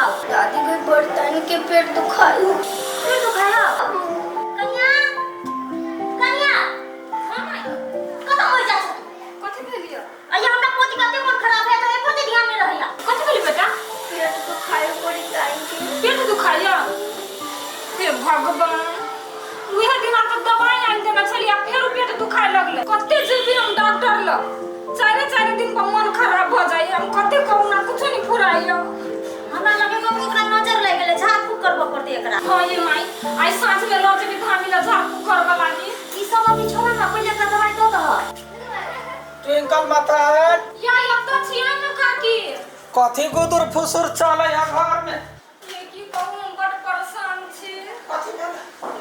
जाओ। दादी के बर्तन के पेट दुखायो। पेट दुखायो? कन्या, कन्या, कतऽ मरि जा छौ? कथी भेलियो? अइया हमरा पोती के एते मोन खराब है तऽ एको ध्यान नहि रहैया। कथी भेली बेटा? पेट दुखायो बड़ी दाई के। पेट दुखाइया? हे भगवान, उहे दिन तऽ दवाई आनि देने छलियै, फेरो पेट दुखाय लगलै। कते जेबी हम डॉक्टर लग, चारे चारे दिन पर मन खराब भऽ जाइए। हम कते कहू ना, कुछो नहीं फुराइए। हमरा लगे कि ओकरा नजर लागि गेलै, झाड़ फूक करबऽ पड़तै एकरा। हाँ ये माई, आइ साँझ में लऽ जेबी धामी लऽ झाड़ फूक करबऽ लागी। ई सब अभी छोड़ा ना, पहिले एकरा दवाई दऽ दहऽ। ट्विंकल माता। या अब तऽ छियै ने काकी। कथी गुदुर फुसुर चलै है घर में? ये की कहू, हम बड़ परेशान छी। कथी भेल?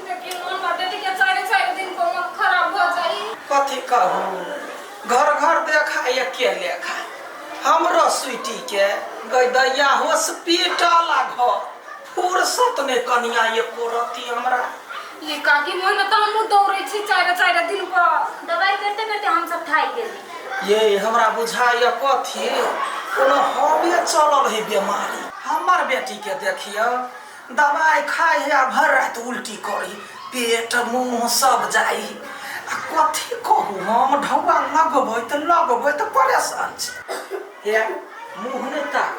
देखियौ, हमरा बेटी के चारि चारि दिन पर मन खराब भऽ जाइ। कथी कहू, घर घर देखा एके लेखा। हमरो स्वीटी के गैदैया हॉस्पिटल आ घर, फुर्सत नहि कनिया एको रत्ती हमरा। ये काकी, मोन तऽ हमहूँ दौड़ै छी चारि चारि दिन पर। दवाई करते करते हम सब थाकि गेली। ये हमरा बुझाइए कथी कोनो हवे चलल है बीमारी। हमर बेटी के देखियो, दवाई खाइ है आ भरि राति उल्टी करी, पेट मुँह सब जाइ। आ कथी कहू, हम ढौआ लगबै तऽ लगबै तऽ परेशान छी। हे मुँह नहि ताक,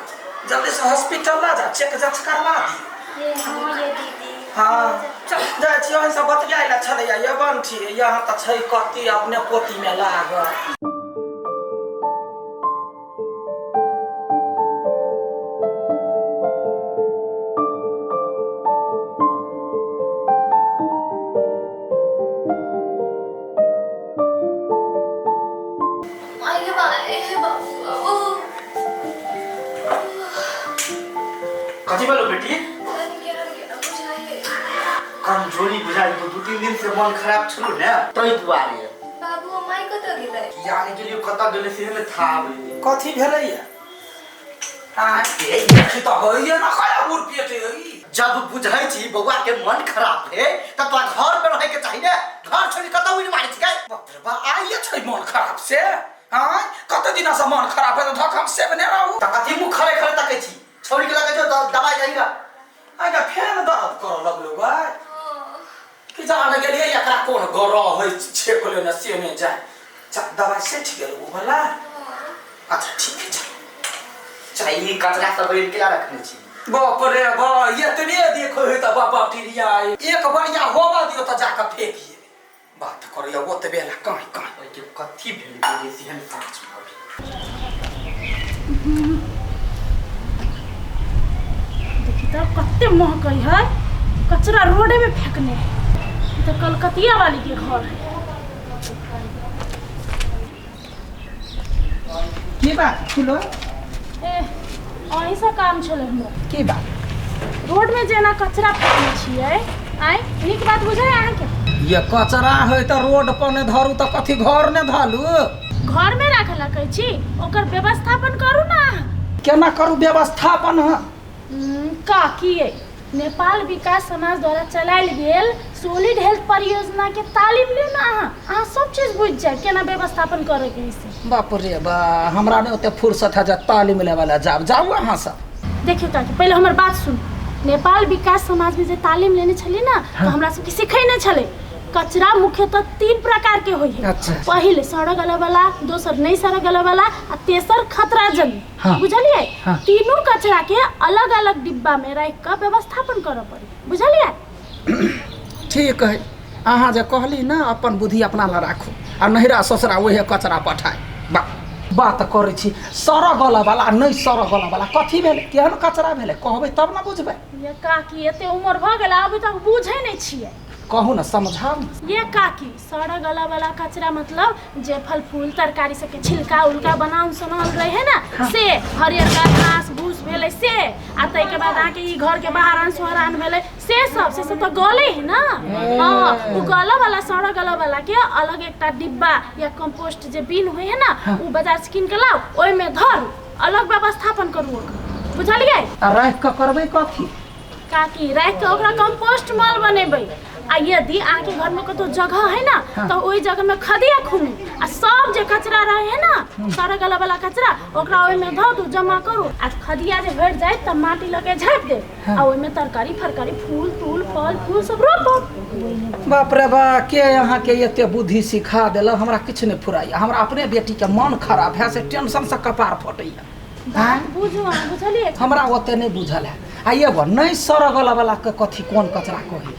जल्दी से हॉस्पिटल ला जा, चेक जाँच करवा दी। ये हाँ ये दीदी। हाँ चल जाइ छी, अहीं से बतियाइ लए छलैया। ये बंठी, यहाँ तऽ छै कत्ती अपने पोती में लागल। आगे बा ए बाबू ओ। कथी भेलो बेटी? पता नहीं केना केना बुझाइए। कमजोरी बुझाइ दू तीन दिन से मन खराब छलो ने, तै दुआरे। बाबू, माय कतऽ गेलै? यानी के लिए कतऽ गेलै से ने था आबै। कथी भेलैया? आय देखी तऽ होइए ना खया बुढ़ पेट ई। जब बुझै छी बौआ के मन खराब है तब तोरा घर पे रहे के चाही ने, घर छोड़ि कतऽ उड़ि मारै छी गै? बाप रे बा, आइए छै मन खराब से? आय कते दिना से मन खराब है तऽ धक हम सेब ने रहू। तऽ कथी मुँह खड़े खड़े तकै छी? छोड़ि के लगै छौ दवाई दही ना। आइ का फेन दर्द करऽ लगलो गै? कि जाने गेलियै एकरा कोन गरह होइ छेक लेने से नहि जाय। चल दवाइ सठि गेल ओ वाला। अच्छा ठीक है, चल। चल ई कचरा सब बनि केला रखने छी? बाप रे बा, एतने देखो है तऽ बाबा टिरिया एक बढ़िया होबा दियो तऽ जाकऽ फेकिए। बात करैया ओतबे ला काँय काँय। ओहिके कथी भेल गेलै सेहन साँझ भऽ गेल। देखी तऽ कते महकै है, कचरा रोडे में फेंकने है। ई तऽ कलकतिया वाली के घर है। की बात फुलो? ए, अहीं से काम छलै हमरा। की बात? रोड में जेना कचरा फेंकने छियै, आँय, नीक बात बुझाय अहाँके? ये कचरा है तऽ रोड पर ने धरू तऽ कथी घर ने धलू? घर में राखऽ ला कहै छी, ओकर व्यवस्थापन करू ना अहाँ। केना करू व्यवस्थापन? काकी ये, नेपाल विकास समाज द्वारा चलायल गेल सोलिड हेल्थ परियोजना के तालीम लियौ ना अहाँ, अहाँ सब चीज बुझि जायब केना व्यवस्थापन करे के है से। बाप रे बा, हमरा नहि ओते फुर्सत है जे तालीम लेबऽ लए जाब। जाउ अहाँ सब। देखियौ काकी, पहिले हमर बात सुनू। नेपाल विकास समाज में जे तालीम लेने छलियै ना, तऽ हमरा सबके सिखेने छलै कचरा मुख्यतः तीन प्रकार के होइ है। अच्छा। पहिल सड़क गले वाला, दोसर नहीं सड़क गले वाला आ तेसर खतरा जन। हाँ। बुझलियै? हाँ। तीनू कचरा के अलग अलग डिब्बा में राखि कऽ व्यवस्थापन करऽ पड़े, बुझलियै? ठीक है, अहाँ जे कहली ने अपन बुद्धि अपना लए राखू आ नैहरा ससुरा ओहे कचरा पठाय। बा बात करै छी सड़ऽ गलऽ वाला नहि सड़ऽ गलऽ वाला कथी भेलै, केहन कचरा भेलै, कहबै तब ने बुझबै। ये काकी, एते उम्र भऽ गेल अभी तक बुझै नहि छियै। कहू ने, समझाउ ने। ये काकी, सड़ऽ गलऽ वाला कचरा मतलब जे फल फूल तरकारी सबके छिलका उलका बनाउन सोनाउन रहे ना। हाँ। से हरियरका घास भूस भेलै से, आ ताहिके बाद अहाँके ई घरके बहारान सोहरान भेलै से सब, से सब तऽ गलै है ना। हाँ, ओ गलऽ वाला सड़ऽ गलऽ वाला के अलग एकटा डिब्बा या कंपोस्ट जे बिन होइ है ना। हाँ। ओ बाजार से कीन के लाउ, ओहिमे धरू, अलग व्यवस्थापन करू ओकर, बुझलियै? आ राखि कऽ करबै कथी? काकी, राखि कऽ ओकरा कंपोस्ट मल बनेबै आ यदि अहाँके घर में कतौ जगह है ना तो ओहि जगह में खदिया खुनू आ सब जे कचरा रहे है ना सड़क गला वाला कचरा ओकरा ओहि में धऽ दू, जमा करू आ खदिया जे भरि जाय तऽ माटी लऽ के झाँपि देब आ ओहि में तरकारी फरकारी फूल तूल फल फूल सब रोपब। बाप रे बा, के अहाँके एते बुद्धि सिखा देलक? हमरा किछु नहि फुराइया। हमरा अपने बेटीके मन खराब है से टेंशन से कपार फटैया। बुझू अहाँ, बुझलियै? हमरा ओते नहि बुझल है। आ एगो नहि सड़गल वाला के कथी कोन कचरा कही?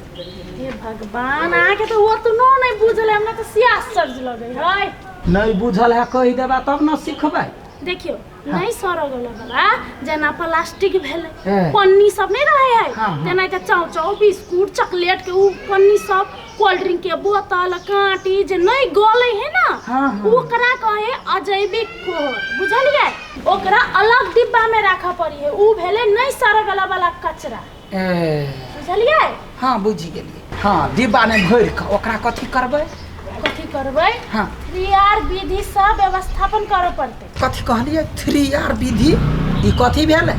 हे भगवान, अहाँके तऽ ओतनो नहि बुझल है, हमरा तऽ से आश्चर्य लगै है। नहि बुझल है, कहि देबा तब ने सिखबै। देखियौ, नहीं सड़गल वाला जेना प्लास्टिक भेलै, हे। पन्नी सब नहीं रहे है, हाँ, हाँ। जेना के चाउ चाउ बिस्कुट चॉकलेट के उ पन्नी सब, कोल्ड ड्रिंक के बोतल कांटी जे नहीं गले है ना, हाँ, हाँ। ओकरा कहे अजैविक कोहर, बुझलियै? ओकरा अलग डिब्बा में राखऽ पड़ी है, उ भेलै नहीं सड़गल वाला कचरा। ए, बुझलियै? हाँ बुझि गेलियै। हाँ, डिब्बा मे भरि कऽ ओकरा कथी करबै? कथी करबै? हाँ। 3R विधि से व्यवस्थापन करऽ पड़तै। कथी कहलियै? 3R विधि? ई कथी भेलै?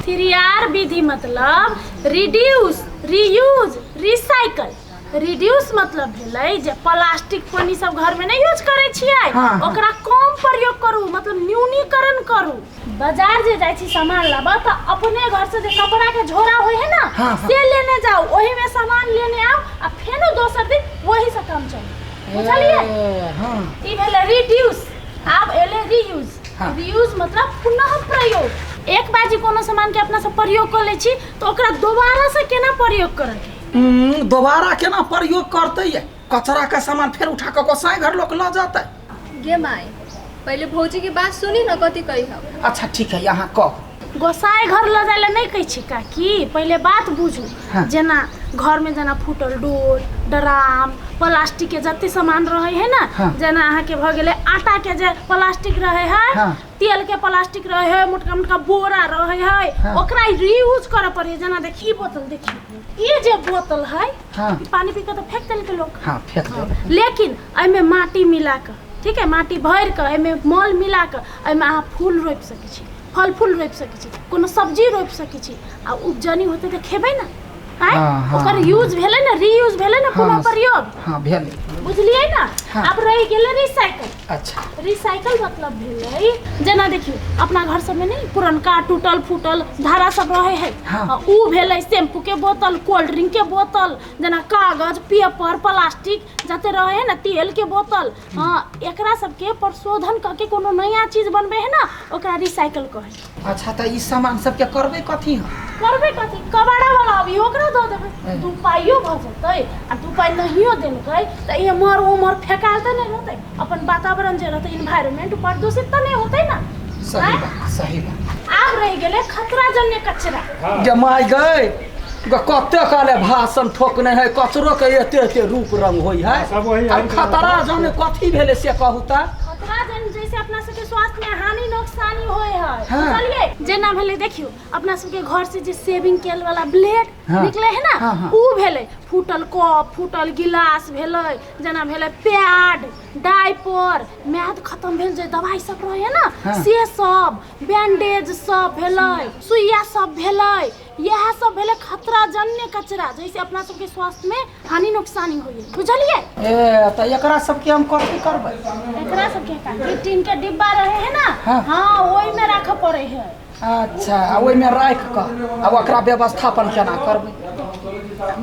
3R विधि मतलब रिड्यूस, रीयूज, रिसाइकल। रिड्यूस मतलब भेलै जे प्लास्टिक पन्नी सब घर में नहीं यूज करै छियै, हाँ, हाँ। ओकरा कम प्रयोग करू, मतलब न्यूनीकरण करू। बाजार जे जाइ छी सामान लाबऽ तऽ अपने घर से जे कपड़ा के झोरा होइ है ना, हाँ, हाँ। से लेने जाउ, ओही में सामान लेने आउ आ फेनो दोसर दिन वही से काम चलू, बुझलियै? ए, हाँ। ई भेलै रिड्यूस। आब एलै रीयूज। हाँ। रीयूज मतलब पुनः प्रयोग। एक बाजी कोनो सामान के अपना सब प्रयोग कऽ लै छी तऽ ओकरा दोबारा से केना प्रयोग करऽ के? दोबारा केना प्रयोग करतै ये? कचरा के सामान फेर उठा कऽ गोसाई घर लोक लऽ जेतै। गे माय, पहले भौजी के बात सुनी न, कथी कही हम। अच्छा ठीक है, यहाँ कहू। गोसाई घर लऽ जाय लए नहि कहै छी काकी, पहिले बात बुझू। हाँ। जेना घर में जेना फूटल डोल, ड्राम, प्लास्टिक के जते सामान रहे है ना, हाँ। जेना अहाँके भऽ गेलै आटा के जे प्लास्टिक रहे है, हाँ। तेल के प्लास्टिक रहे है, मोटका मोटका बोरा रहे है, हाँ। ओकरा रीयूज करऽ पड़े है। जेना देखी ई बोतल, देखी ई जे बोतल है, हाँ। ई पानी पी के तऽ फेंक देलकै लोक। हाँ, फेंक देलकै। लेकिन एहिमे माटी मिला कऽ, ठीक है, माटी भरि कऽ एहिमे मल मिला कऽ एहिमे अहाँ फूल रोपि सकै छी, फल फूल रोपि सकै छी, कोनो सब्जी रोपि सकै छी आ उपजनी होतै तऽ खेबै ने। आँय? हाँ, हाँ, ओकर यूज भेलै ने, रीयूज भेलै ने, पुनः हाँ, प्रयोग। हाँ भेलै। बुझलियै ना? हाँ। आब रहि गेलै रिसाइकल। अच्छा। रिसाइकल मतलब भेलै जेना देखियौ अपना घर सबमे नहीं पुरनका टूटल फूटल धारा सब रहे है, हाँ। उ भेलै शैम्पू के बोतल, कोल्ड ड्रिंक के बोतल, जेना कागज, पेपर, प्लास्टिक जते रहे है ना, तेल के बोतल, हाँ, एकरा सबके प्रशोधन करके कोनो नया चीज बनबै है ना, ओकरा रिसाइकल कहै। अच्छा, तऽ ई सामान सबके करबै कथी हम? करबै कथी? कबाड़ा वाला अभी ओकरा दऽ देबै, 2 पाइयो भऽ जेतै आ 2 पाइ नहियो देलकै तऽ एम्हर ओम्हर फेकायल तऽ नहि रहतै, अपन वातावरण जे रहतै इन्वायरमेंट प्रदूषित तऽ नहि होतै ना। सही बात, सही बात। आब रहि गेलै खतरा जन्य कचरा। गे my गई, कते काले भाषण ठोकने है, कचरो के एते एते रूप रंग होई है। सब वही आ खतरा जन्य कथी भेलै से कहू तऽ? खतरा जन्य जैसे अपना सबके स्वास्थ्य में हानि नुकसानी होय है, हाँ। बुझलियै? जेना भेलै देखियौ अपना सबके घर से जे सेविंग केल वाला ब्लेड हाँ। निकले है ना, हाँ, हाँ। उ भेलै फूटल कप, फूटल गिलास भेलै, जेना भेलै पैड, डायपर, म्याद खत्म भेल जे दवाई सब रहे है ना, हाँ। से सब, बैंडेज सब भेलै, सुइया सब भेलै, इएह सब भेलै खतरा जन्य कचरा जैसे अपना सबके स्वास्थ्य में हानि नुकसानी होइए, बुझलियै? ए, तऽ एकरा सबके हम कथी करबै? एकरा सबके काकी टीन के डिब्बा रहे है ना, हाँ। हाँ, ओहिमे राखऽ पड़े है। अच्छा, आ ओहिमे राखि कऽ आ ओकरा व्यवस्थापन केना करबै?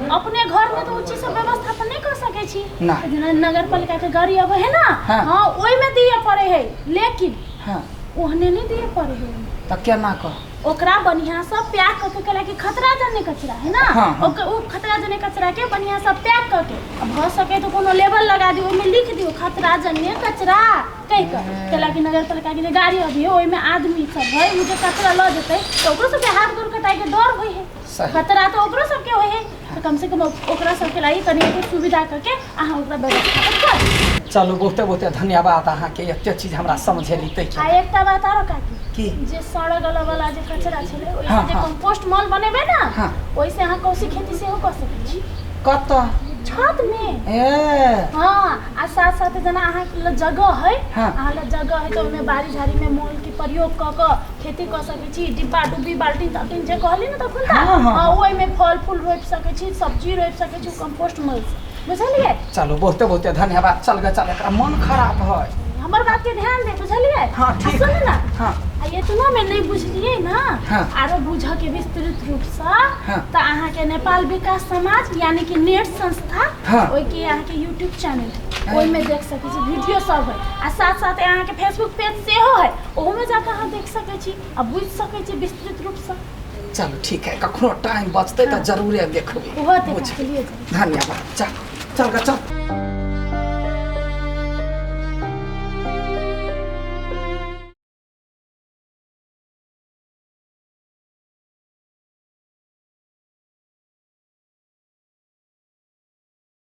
अपने घर में तो उ चीज सब व्यवस्थापन नहीं कर सकै छी ना। जेना नगर पालिका के गाड़ी अबै है ना, हाँ। हाँ, ओहिमे दिए पड़े है, लेकिन हाँ। ओहने नहीं दिए पड़े है। तऽ केना कऽ? ओकरा बढ़िया से पैक कऽ के, कैला कि खतरा जन्य कचरा है ना, हाँ, हाँ। उ खतरा जन्य कचरा के बढ़िया से पैक कऽ के आ भऽ सके तो कोनो लेबल लगा दियौ, ओहिमे लिख दियौ खतरा जन्य कचरा कहि कऽ, कैला कि नगर पालिका के जे गाड़ी अबै है ओहिमे आदमी सब है, उ जे कचरा लऽ जेतै तऽ ओकरो सबके हाथ गोर कटाइ के डर होइ है, सही। खतरा तऽ ओकरो सबके होइ है, तऽ कम से कम ओकरा सबके लागि कनि एगो सुविधा कऽ के अहाँ ओकरा व्यवस्थापन करू। चलू, बहुते बहुते धन्यवाद अहाँके, एते चीज हमरा समझेली ताहिके। आ एकटा बात आरो काकी, की? जे सड़गल वाला जे कचरा छलै ओहिसे हाँ, जे हाँ। कंपोस्ट मल बनेबै ना, हाँ। ओहिसे अहाँ कौशी खेती सेहो कऽ सकै छी। कतऽ? छत में। ए। हाँ, आ साथ साथ जेना अहाँ लग जगह है, हाँ। अहाँ लग जगह है तऽ ओहिमे बाड़ी झाड़ी में मोल के प्रयोग कऽ कऽ खेती कऽ सकै छी। डिब्बा डुब्बी बाल्टीन ताल्टीन जे कहली ने तखन हाँ, हाँ। हाँ, ओहिमे फल फूल रोपि सकै छी, सब्जी रोपि सकै छी कंपोस्ट मोल से, बुझलियै? चलू, बहुते बहुते धन्यवाद। चल गे चल, एकरा मन खराब है। हमर बात के ध्यान दे, बुझलियै? हाँ, आ ठीक। सुनू ने। हाँ। आ एतना में नहीं बुझलियै ना, हाँ। आरो बुझऽ के विस्तृत रूप से, हाँ। तऽ अहाँके नेपाल विकास समाज यानी कि नेट संस्था, हाँ। ओहिके अहाँके यूट्यूब चैनल है, ओहिमे देख सकै छी, वीडियो सब है। आ साथ साथ अहाँके फेसबुक पेज सेहो है, ओहूमे जाकऽ अहाँ देख सकै छी आ बुझि सकै छी विस्तृत रूपसँ। चलू ठीक है, कखनो टाइम बचतै तऽ जरूरे देखबै। ओहो देखा बुझबै। के लिए जरूर। धन्यवाद। चल चल गे चल।